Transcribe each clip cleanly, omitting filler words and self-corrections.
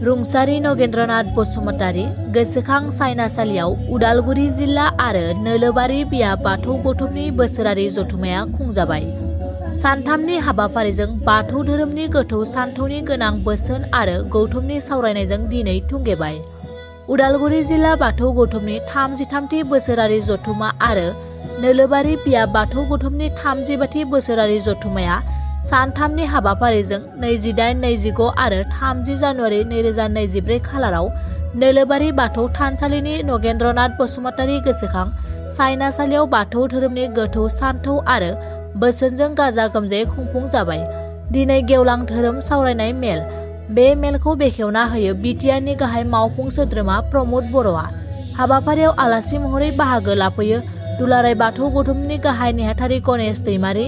रुंसारि नगेन्द्रनाथ बसुमतारी गोसोखां सायनासालियाव उदालगुरि जिल्ला आरो नोलोबारि बिया बाथौ गौथुमनि बोसोरारि जथुमाया खुंजाबाय। सानथामनि हाबाफारिजों बाथौ धोरोमनि गोथौ सानथौनि गोनां बोसोन आरो गौथुमनि सावरायनायजों दिनै थुंगेबाय। उदालगुरि जिल्ला बाथौ गौथुमनि 33थि बोसोरारि जथुमा आरो नोलोबारि बिया बाथौ गौथुमनि 32थि बोसोरारि जथुमाया सानथामनि हाबाफारिजों 28, 29 आरो 30 जानुवारि 2024 खालाराव नोलोबारि बाथौ थानसालिनि नगेन्द्रनाथ बसुमतारी गोसोखां सायनासालियाव बाथौ धोरोमनि गोथौ सानथौ आरो बोसोनजों गाजा गोमजायै खुंफुंजाबाय। दिनै गेवलां धोरोम सावरायनाय मेल। बे मेलखौ बेखेवना होयो बिटिआरनि गाहाय मावफुं सोद्रोमा प्रमद बर'आ। हाबाफारियाव आलासि महरै बाहागो लाफैयो दुलाराय बाथौ गौथुमनि गाहाय नेहाथारि गणेश दैमारी,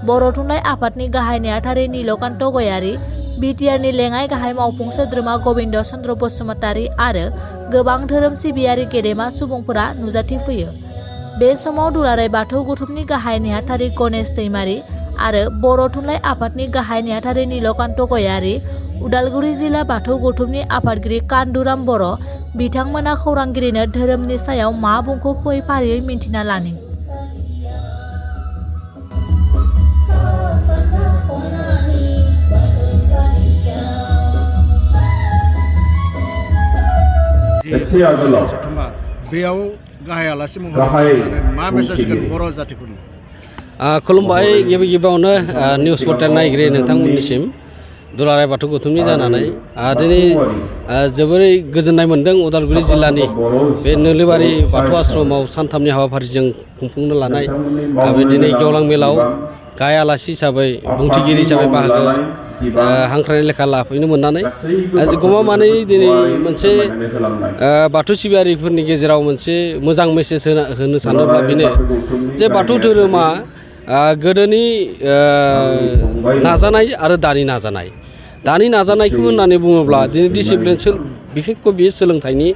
बर' थुनलाइ आफादनि गाहाय नेहाथारि नीलकान्त गयारी, बिटिआरनि लेङाइ गाहाय मावफुं सोद्रोमा गबिन्द चन्द्र बसुमतारी आरो गोबां धोरोम सिबियारि गेदेमा सुबुंफोरा नुजाथिफैयो। बे समाव दुलाराय बाथौ गौथुमनि गाहाय नेहाथारि गणेश दैमारी आरो बर' थुनलाइ आफादनि गाहाय नेहाथारि नीलकान्त गयारी, उदालगुरि जिल्ला बाथौ गौथुमनि आफादगिरि कान्दुराम बर' बिथांमोना खौरांगिरिनो धोरोमनि सायाव मा बुंखौ फारियै मिन्थिना लानि। बेयाव गाहाय आलासि महरै मा मेसेज होगोन बर' जातिफोरनो? खुलुमबाय। गिबि गिबियावनो निउस पर्टेल नायगिरि नोंथांमोननिसिम दुलाराय बाथौ गौथुमनि जानानै दिनै जोबोरै गोजोननाय मोन्दों। उदालगुरि जिल्लानि बे नोलोबारि बाथौ आश्रमाव सानथामनि हाबाफारिजों खुंफुंनो लानाय बे दिनै गेवलां मेलाव गाहाय आलासि हिसाबै बुंथिगिरि हिसाबै बाहागो हांख्रायनाय लेखा लाफैनो मोननानै गमामानै दिनै मोनसे बाथौ सिबियारिफोरनि गेजेराव मोनसे मोजां मेसेज होनो सानोब्ला बेनो जे बाथौ धोरोमा गोदोनि नाजानाय आरो दानि नाजानाय। दानि नाजानायखौ होननानै बुङोब्ला दिनै डिसिप्लिन बिखेखख' बियो सोलोंथाइनि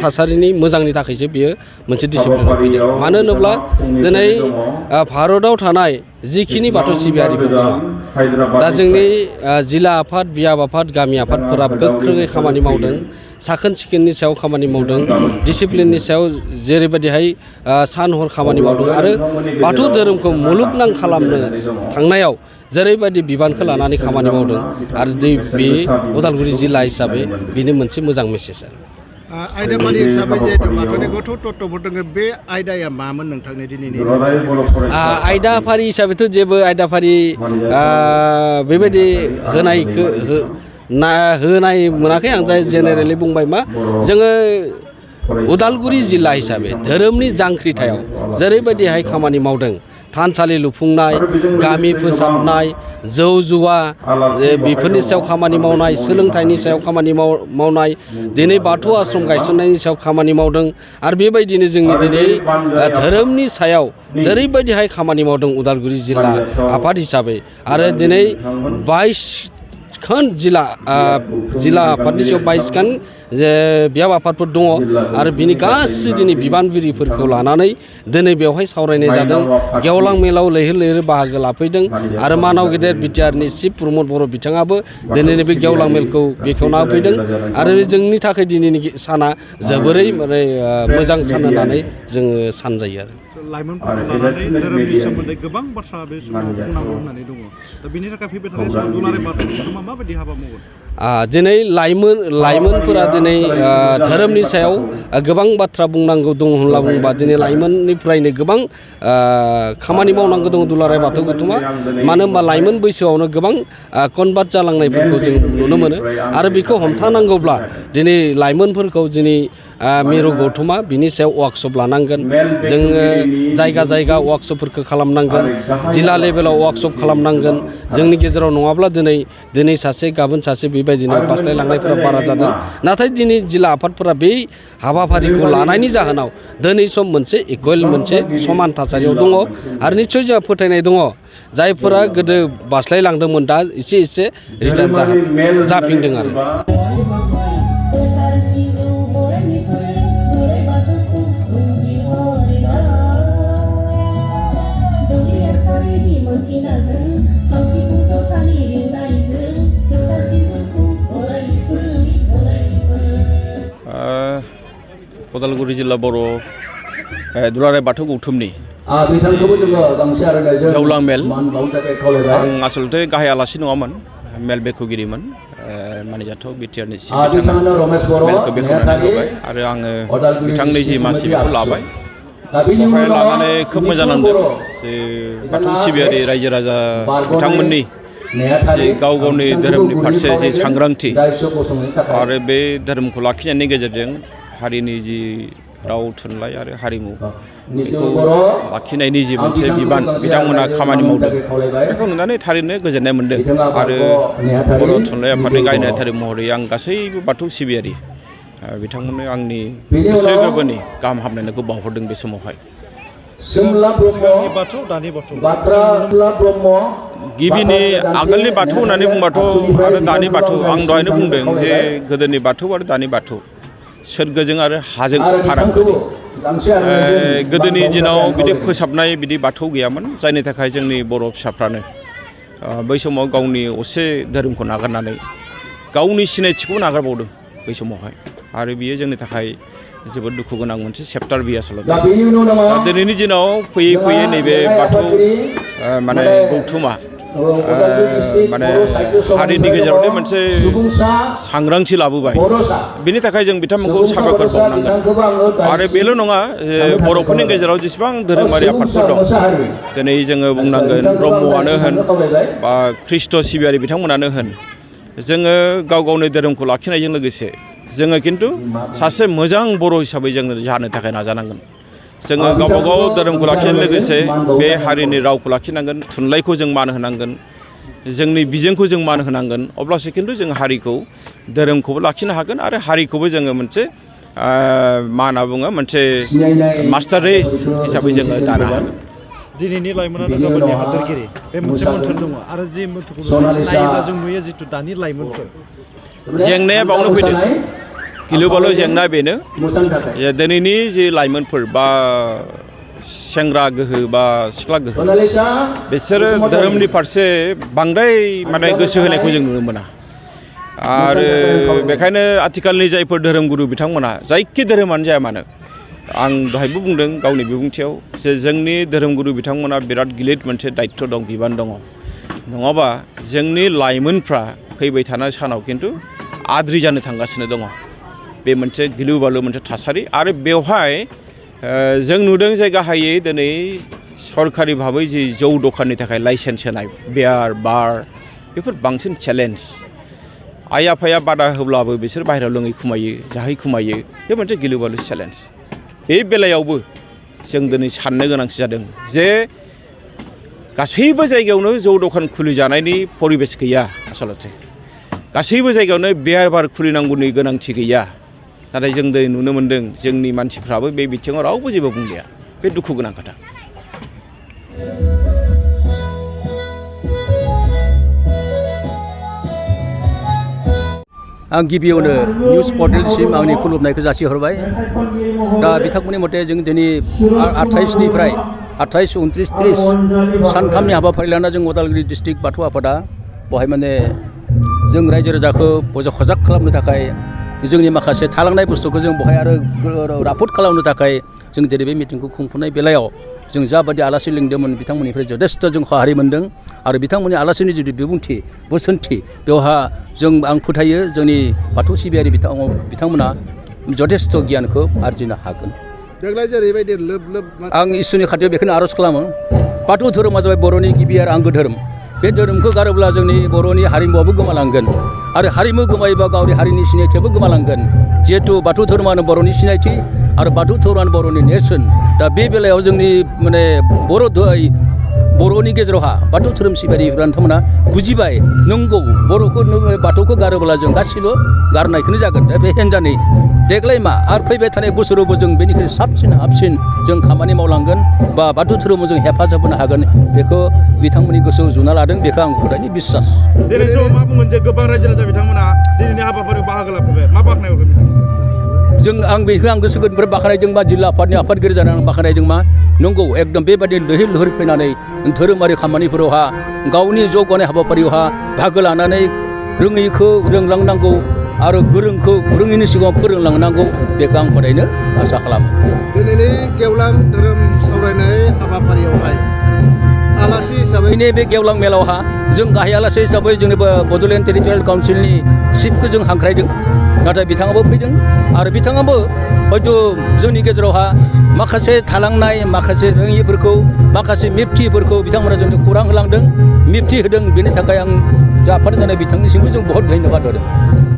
थासारिनि मोजांनि थाखायसो बियो मोनसे डिसिप्लिनाव फैदों। मानो होनोब्ला दिनै भारताव थानाय जिखिनि बाथौ सिबियारिफोर दङ, दा जोंनि जिल्ला आफाद, बियाब आफाद, गामि आफादफोरा गोख्रोङै खामानि मावदों, साखोन सिखोननि सायाव खामानि मावदों, डिसिप्लिननि सायाव जेरैबायदिहाय सान हर खामानि मावदों आरो बाथौ धोरोमखौ मुलुगनां खालामनो थांनायाव जेरैबायदि बिबानखौ लानानै खामानि मावदों आरो बे उदालगुरि जिल्ला हिसाबै बेनो मोनसे मोजां मेसेज आरो। आयदाफारि हिसाबै जिहेतु बाथौनि गोथौ तत्त्वफोर दङ, बे आयदाया मामोन नोंथांनि दिनैनि? आयदाफारि हिसाबैथ' जेबो आयदाफारि बेबायदि होनाय मोनाखै। आं जाय जेनेरेलि बुंबाय मा जोङो उदालगुरि जिल्ला हिसाबै धोरोमनि जांख्रिथायाव जेरैबायदिहाय खामानि मावदों, थानसालि लुफुंनाय, गामि फोसाबनाय, जौ जुवा बेफोरनि सायाव खामानि मावनाय, सोलोंथाइनि सायाव खामानि मावनाय, दिनै बाथौ आश्रम गायसननायनि सायाव खामानि मावदों आरो बेबायदिनो जोंनि दिनै धोरोमनि सायाव जेरैबायदिहाय खामानि मावदों उदालगुरि जिल्ला आफाद हिसाबै आरो दिनै 22 खान जिल्ला आफादनि सायाव 22 खान जे बियाब आफादफोर दङ आरो बिनि गासै दिनै बिबानगिरिफोरखौ लानानै दिनै बेवहाय सावरायनाय जादों। गेवलां मेलाव लैहोर लैहोर बाहागो लाफैदों आरो मानाव गेदेर बिटिआरनि चिफ प्रमद बर' बिथाङाबो दिनैनि बे गेवलां मेलखौ बेखेवना होफैदों आरो जोंनि थाखाय दिनैनि साना जोबोरै माने मोजां सान होननानै जोङो सानजायो आरो। लाइमोनफोरखौ लानानै धोरोमनि सोमोन्दै गोबां बाथ्रा बे समाव बुंनांगौ होननानै दङ। दा बेनि थाखाय फैबाय थानाय समाव दुलाराय बाथौ गौथुमा माबायदि हाबा मावगोन? दिनै लाइमोनफोरा दिनै धोरोमनि सायाव गोबां बाथ्रा बुंनांगौ दङ होनना बुङोबा दिनै लाइमोननिफ्रायनो गोबां खामानि मावनांगौ दङ दुलाराय बाथौ गौथुमा। मानो होनबा लाइमोन बैसोआवनो गोबां कनभार्ट जालांनायफोरखौ जों नुनो मोनो आरो बेखौ हमथानांगौब्ला दिनै लाइमोनफोरखौ दिनै मिरु गौथुमा बिनि सायाव वार्कशप लानांगोन। जोङो जायगा जायगा वार्कशपफोरखौ खालामनांगोन, जिल्ला लेभेलाव वार्कशप खालामनांगोन। जोंनि गेजेराव नङाब्ला दिनै सासे गाबोन सासे बेबायदिनो बास्लायलांनायफोरा बारा जादों। नाथाय दिनै जिल्ला आफादफोरा बे हाबाफारिखौ लानायनि जाहोनाव दिनै सम मोनसे इकुवेल मोनसे समान थासारियाव दङ आरो निस्सय जोंहा फोथायनाय दङ जायफोरा गोदो बास्लायलांदोंमोन दा एसे रिटार्न जाफिनदों आरो। Dinazın, kamçı kumso tani rindaizın, kırtaçın suku, orayı Udalguri जिल्ला बर' दुलाराय बाथौ गौथुमनि गेवलां मेल आं आसलथे गाहाय आलासि नङामोन मेल बेखेवगिरिमोन मानिजाथाव बिटिआरनि बिथाङा मेलखौ बेखेवनानै होबाय आरो आङो बिथांनि जि मासि बेखौ लाबाय बेवहाय लानानै खोब मोजां नांदों जे बाथौ सिबियारि रायजो राजा बिथांमोननि जे गाव गावनि धोरोमनि फारसे जि सांग्रांथि आरो बे धोरोमखौ लाखिनायनि गेजेरजों हारिनि जि राव थुनलाइ आरो हारिमु बेखौ लाखिनायनि जि मोनसे बिबान बिथांमोना खामानि मावदों बेखौ नुनानै थारैनो गोजोननाय मोनदों आरो बर' थुनलाइ आफादनि गाहाय नेहाथारि महरै आं गासैबो बाथौ सिबियारि बिथांमोननो आंनि गोसो गोरबोनि गाहाम हामलायनायखौ बावहरदों बे समावहाय सिगांनि बाथौ दानि बाथौ गिबिनि आगोलनि बाथौ होननानै बुंबाथ' आरो दानि बाथौ आं दहायनो बुंदों जे गोदोनि बाथौ आरो दानि बाथौ सोरगोजों आरो हाजों फाराग गोदोनि दिनाव बिदि फोसाबनाय बिदि बाथौ गैयामोन जायनि थाखाय जोंनि बर' फिसाफ्रानो बै समाव गावनि असे धोरोमखौ नागारनानै गावनि सिनायथिखौ नागारबावदों बै समावहाय आरो बियो जोंनि थाखाय जोबोद दुखु गोनां मोनसे चेप्टार बियो आसलथे दा दिनैनि दिनाव फैयै फैयै नैबे बाथौ माने गौथुमा माने हारिनि गेजेरावनो मोनसे सांग्रांथि लाबोबाय बेनि थाखाय जों बिथांमोनखौ साबायखर बावनांगोन आरो बेल' नङा बर'फोरनि गेजेराव जेसेबां धोरोमारि आफादफोर दं दिनै जोङो बुंनांगोन ब्रह्मआनो होन बा ख्रिस्ट' सिबियारि बिथांमोनानो होन जोङो गाव गावनि धोरोमखौ लाखिनायजों लोगोसे जोङो खिन्थु सासे मोजां बर' हिसाबै जोङो जानो थाखाय नाजानांगोन जोङो गावबा गाव धोरोमखौ लाखिनायजों लोगोसे बे हारिनि रावखौ लाखिनांगोन थुनलाइखौ जों मान होनांगोन जोंनि बिजोंखौ जों मान होनांगोन अब्लासो खिन्थु जों हारिखौ धोरोमखौबो लाखिनो हागोन आरो हारिखौबो जोङो मोनसे मा होनना बुङो मोनसे मास्टार रेस हिसाबै जोङो दानो हागोन दिनैनि लाइमोनानो गाबोननि हादोरगिरि बे मोनसे मोन्थोर दङ आरो जे मोन्थोरखौ नायोब्ला जों नुयो जिथु दानि लाइमोनफोर जेंनाया बावनो फैदों गिलु बालु जेंना बेनो दिनैनि जि लाइमोनफोर बा सेंग्रा गोहो बा सिख्ला गोहो बिसोरो धोरोमनि फारसे बांद्राय माने गोसो होनायखौ जों नुनो मोना आरो बेखायनो आथिखालनि जायफोर धोरोमगुरु बिथांमोना जायखि धोरोमानो जाया मानो आं दहायबो बुंदों गावनि बिबुंथियाव जे जोंनि धोरोमगुरु बिथांमोना बिराद गिलिर मोनसे दायित्व दं बिबान दङ नङाबा जोंनि लाइमोनफ्रा फैबाय थानाय सानाव खिन्थु आद्रि जानो थांगासिनो दङ बे मोनसे गिलु बालु मोनसे थासारि आरो बेवहाय जों नुदों जे गाहायै दिनै सरकारि भाबै जि जौ दखाननि थाखाय लाइसेन्स होनाय बियार बार बेफोर बांसिन चेलेन्ज आइ आफाया बादा होब्लाबो बिसोर बाहेरायाव लोङै खुमायो जाहै खुमायो बे मोनसे गिलु बालु चेलेन्ज बे बेलायावबो जों दिनै साननो गोनांथि जादों जे गासैबो जायगायावनो जौ दखान खुलिजानायनि परिबेस गैया आसलथे गासैबो जायगायावनो बियार बार खुलिनांगौनि गोनांथि गैया नाथाय जों दिनै नुनो मोन्दों जोंनि मानसिफ्राबो बे बिथिङाव रावबो जेबो बुंलिया बे दुखु गोनां खोथा आं गिबियावनो निउस पर्टेलसिम आंनि खुलुमनायखौ जासिहरबाय दा बिथांमोननि मथे जों दिनै 28निफ्राय 28, 29, 30 सानथामनि हाबाफारि लाना जों उदालगुरि डिस्ट्रिक्ट बाथौ आफादा बेवहाय माने जों रायजो राजाखौ सजाग खालामनो थाखाय जोंनि माखासे थालांनाय बुस्थुखौ जों बेवहाय आरो राफोद खालामनो थाखाय जों दिनै बे मिटिंखौ खुंफुंनाय बेलायाव जों जाबायदि आलासि लिंदोंमोन बिथांमोननिफ्राय जथेस्थ' जों सहारि मोन्दों आरो बिथांमोननि आलासिनि जुदि बिबुंथि बोसोनथि बेवहा आं फोथायो जोंनि बाथौ सिबियारि बिथांमोना जथेस्थ' गियानखौ आरजिनो हागोन देग्लाय जेरैबायदि लोब लोब आं इसोरनि खाथियाव बेखौनो आर'ज खालामो बाथौ धोरोमा जाबाय बर'नि गिबि आरो आंगो धोरोम बे धोरोमखौ गारोब्ला जोंनि बर'नि हारिमुवाबो गोमालांगोन आरो हारिमु गोमायोबा गावनि हारिनि सिनायथियाबो गोमालांगोन जिहेथु बाथौ धोरोमानो बर'नि सिनायथि आरो बाथौ धोरोमानो बर'नि नेरसोन दा बे बेलायाव जोंनि माने बर'नि गेजेरावहा बाथौ धोरोम सिबियारिफोरा नोंथांमोना बुजिबाय नंगौ बर'खौ बाथौखौ गारोब्ला जों गासिबो गारनायखौनो जागोन दा बे हेनजानि देग्लाय मा आरो फैबाय थानाय बोसोरावबो जों बेनिख्रुइ साबसिन हाबसिन जों खामानि मावलांगोन बा बाथौ धोरोमाव जों हेफाजाब होनो हागोन बेखौ बिथांमोननि गोसोआव जुना लादों बेखौ आं खुदानि बिसास दिनै समाव मा बुंगोन जे गोबां रायजो राजा बिथांमोना दिनैनि हाबाफारियाव बाहागो लाफैबाय मा बाख्नाय हरगोन आं बेखौ आं गोसो गोरबोनिफ्राय बाख्नायदों बा जिल्ला आफादनि आफादगिरि जानानै बाख्नायदों मा नंगौ एकदम बेबायदि लैहोर लैहोर फैनानै धोरोमारि खामानिफोरावहा गावनि जौगानाय हाबाफारियावहा बाहागो लानानै रोङैखौ रोंलांनांगौ आरो गोरोंखौ रोङैनि सिगाङाव फोरोंलांनांगौ बेखौ आं हदायनो आसा खालामो। दिनैनि गेवलां धोरोम सावरायनाय हाबाफारियावहाय आलासि हिसाबै दिनै बे गेवलां मेलावहा जों गाहाय आलासि हिसाबै जोंनि बड'लेण्ड टेरिटरियेल काउन्सिलनि चिफखौ जों हांख्रायदों, नाथाय बिथाङाबो फैदों आरो बिथाङाबो हयथ' जोंनि गेजेरावहा माखासे थालांनाय माखासे रोङिफोरखौ माखासे मिबथिफोरखौ बिथांमोना जोंनो खौरां होलांदों, मिबथि होदों। बेनि थाखाय आं जाफानो जानाय बिथांनिसिमबो जों बहुत धन्यबाद होदों।